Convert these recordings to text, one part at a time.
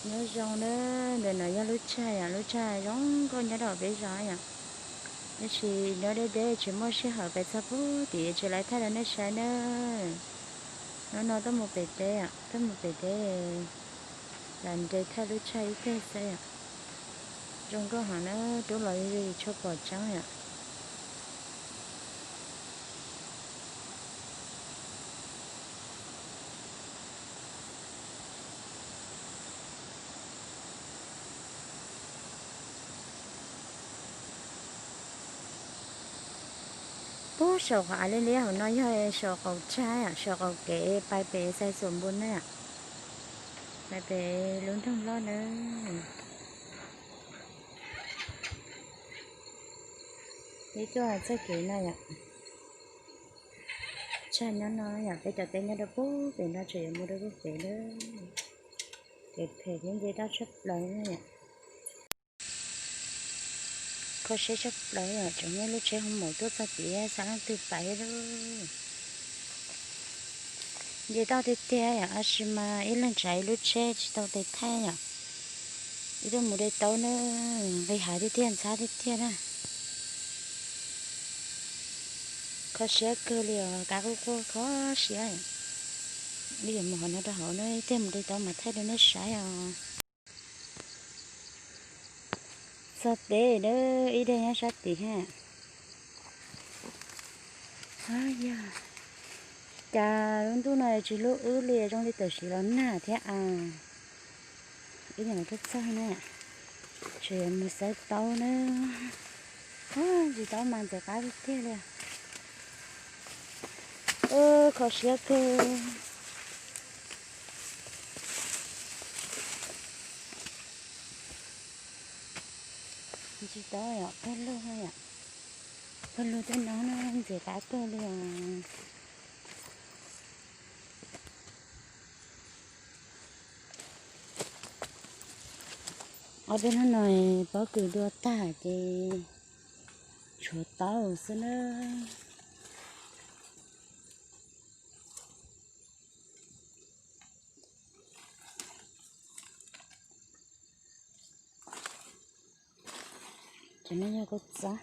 Nyob zoo na, ntawm no yog lub tsag yom, lub tsag zoo nkauj nyob rau peb zos yom. Tab sis nyob deb deb tsis muaj sij hawm pais txog pug tim tsis lais thaij rau nej saib na. Hnub no tuaj mus pem teb, tuaj mus pem teb los nres thaij lub tsag ib teg xwb yom. Zoo nkauj heev na, rub los yog tshuaj pom tseeb yom. Pub saum qhov av liab liab hauv no yog saum qaum tsag, saum qaum kev pais pem Xais Xum Npu na, pais pem lub nroog loj na. Peb tuaj txoj kev no yom, tsag nyob no yom, peb cov teb nyob rau pub pem no, tseem yuav mus rau pub pem lawm. Kev phem thiab nce daj tshaj plaws na yom. Kho siab tshaj plaws yom, tseem muaj lub tsheb hoo maum tuaj txog tid xav leej twg pais lauj. Nce toj tiag tiag yom, tab sis mas ib leeg tsav ib lub tsheb tsis tau tes thaij yom. Ib tug mus de taub na, nqis hav tiag tiag ntxhab tiag tiag na. Kho siab kawg li os, kab quaj quaj kho siab. Ib yuav mus hauv no rau hauv na, ib teg mus de taub mas thaij rau nej saib os. Txog teb na, ib daim nyob sab tid ha. Yog cas lub ntuj no tsis hlub wb li, zoo li tam sim los nag thiab a. Ib yam tuaj txog na, tseem yuav mus xawb taub na. Ntsis taub mas ntxim qab tiag tiag li. Kho siab kawg. Ntsis taub yom, pawg lug yom, pawg lug tej no ntxim qab kawg li os. Ob peb hnub no pob kws dua tag ces tshuav taub xwb na. Cov no yog kua txob.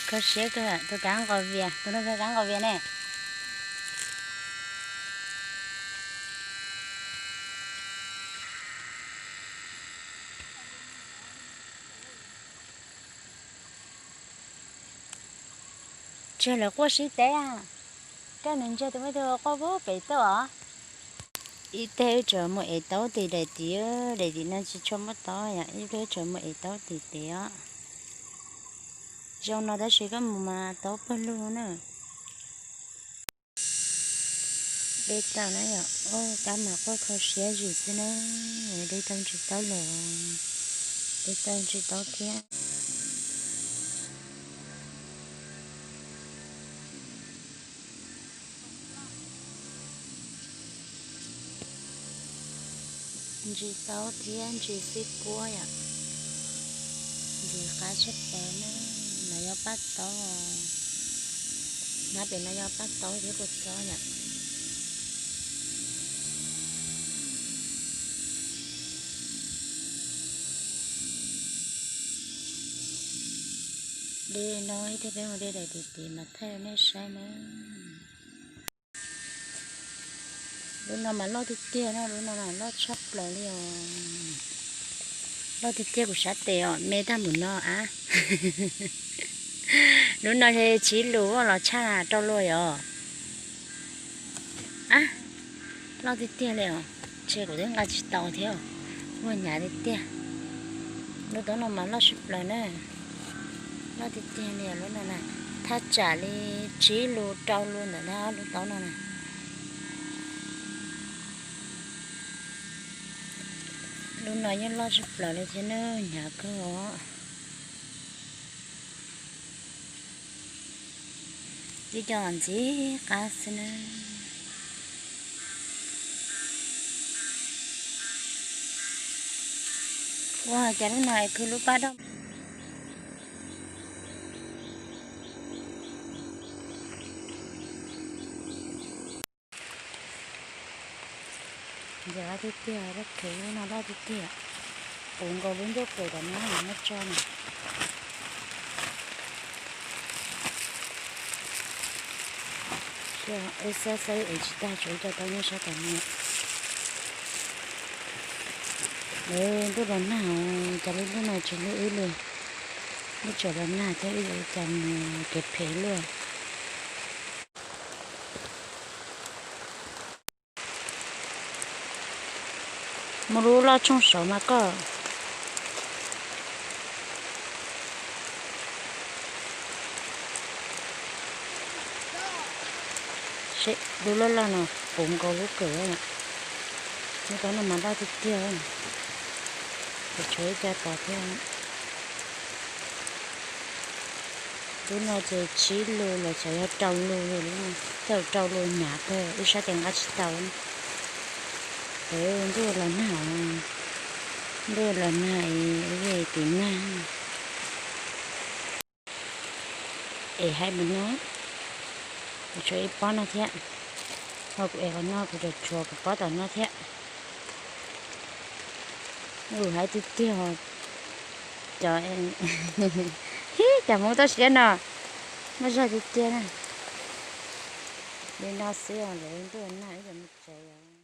Kho siab kawg, tus kab nqos vias, tus no tus kab nqos vias ne. Tseg lawv quaj sib teb, koj nws ntseg tus me tug quaj pub pem tuaj os. Ib teg wb tseem mus ev taub tim daim tid, daim tid no tsis tshua muaj taub yom, ib teg wb tseem mus ev taub tim tid os. Zoo no tab sis koj mus mas taub pawg lug na. De tau na yom, kab mas quaj kho siab zim xwb na. De tau ntsis taub lawm, de tau ntsis taub thiab. Ntsis taub thiab ntsis xib puab yom, ntxim qab tshaj plaws na. No yog paj taub, nab pem no yog paj taub thiab kua txob yom. De no ib teg peb mus de daim tim tid mas thaij rau nej saib na. Lub no mas loj tiag tiag na, lub no mas loj tshaj plaws li os. Loj tiag tiag kuv sab tes os, me tag npaum no ab. Lub no tsib lus los tshaj rau luag yom. Ab, loj tiag tiag li os, ntshe kuv twb nqa tsis tau thiab, muaj hnyav tiag tiag. Lub taub no mas loj tshaj plaws na, loj tiag tiag li lub no na, thaj tsam li tsib lus rau lus ntawm na lub taub no na. Lub no yeej loj tshaj plaws li thiab na, hnyav kawg os. Ib co ntxim qab xwb na. Ua cas lub no es khwv lub pab doj. Ntxim qab tiag tiag, loj khev lub no loj tiag tiag. Puv nkaus lub ntuj kawm tom no muab tso na. Wb xab xab es tsis tag, tshuav ib co tau nyob sab tom no. Lawv ntuj los nag, cas lub ntuj no tsis hlub wb li. Ntuj tseem los nag thiab wb yuav ua cas mus kev phem luaj. Muaj lub loj tshooj saud mas koj. Seb, lub loj loj no puv nkaus lub kawm. Lub no mas loj tiag tiag, tshuav ib co tod thiab. Lub no ces tsib lus los xyov yog rau lus li, tej zaum rau lus hnav kawg, wb saib ces nqa tsis tau. Ntuj los nag, ntuj los nag, wb tim nag. Es hais mus no, kuv tshuav ib pob no thiab, ho kuv es qhov no kuv tseem tshuav kuv pob tom no thiab. Ua haib tiag tiag, cov, hib, cov Hmoob toj siab no muaj zog tiag tiag na. Li no xwb os, lawv ntuj nag wb yuav mus tsev.